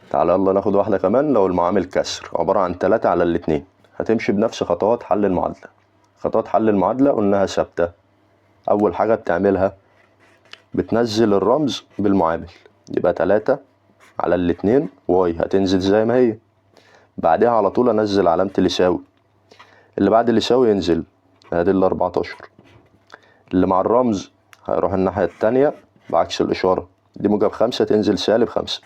تعالى يلا ناخد واحدة كمان. لو المعامل كسر عبارة عن 3 على الاتنين، هتمشي بنفس خطوات حل المعادلة. خطوات حل المعادلة قلناها ثابتة. أول حاجة بتعملها بتنزل الرمز بالمعامل، يبقى 3 على الاتنين y هتنزل زي ما هي. بعدها على طول أنزل علامة اليساوي، اللي بعد اليساوي ينزل ادي ال 14، اللي مع الرمز هيروح الناحية التانية بعكس الإشارة، دي موجب 5 تنزل سالب 5.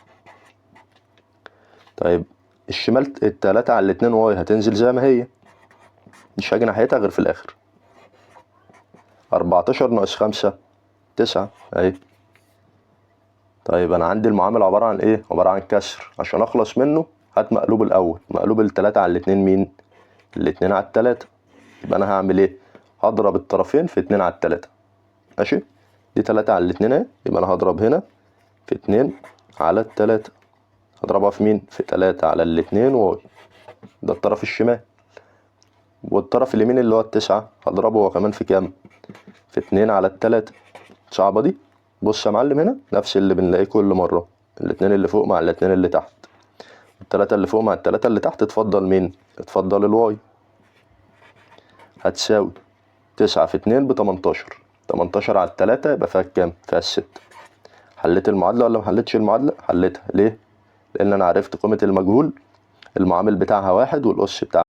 طيب الشمال التلاتة على الاتنين y هتنزل زي ما هي، مش هاجي ناحيتها غير في الآخر. 14 ناقص 5 9 أهي. طيب أنا عندي المعامل عبارة عن إيه؟ عبارة عن كسر، عشان أخلص منه هات مقلوب الأول، مقلوب التلاتة على الاتنين مين؟ الاتنين على التلاتة. يبقى أنا هعمل إيه؟ هضرب الطرفين في 2 على التلاتة، ماشي؟ دي 3 على الاتنين أهي، يبقى أنا هضرب هنا في 2 على التلاتة، هضربها في مين؟ في 3 على الاتنين y، ده الطرف الشمال. والطرف اليمين اللي هو التسعة هضربه هو كمان في كام؟ في 2 على التلاتة. صعبة دي؟ بص يا معلم هنا نفس اللي بنلاقيه كل مرة، الاتنين اللي فوق مع الاتنين اللي تحت، التلاتة اللي فوق مع التلاتة اللي تحت. اتفضل مين؟ اتفضل ال y هتساوي 9 في 2 بتمنتاشر، تمنتاشر على التلاتة يبقى فيها كام؟ فيها الستة. حليت المعادلة ولا محلتش المعادلة؟ حليتها. ليه؟ لأن أنا عرفت قيمة المجهول، المعامل بتاعها 1 والأس بتاعها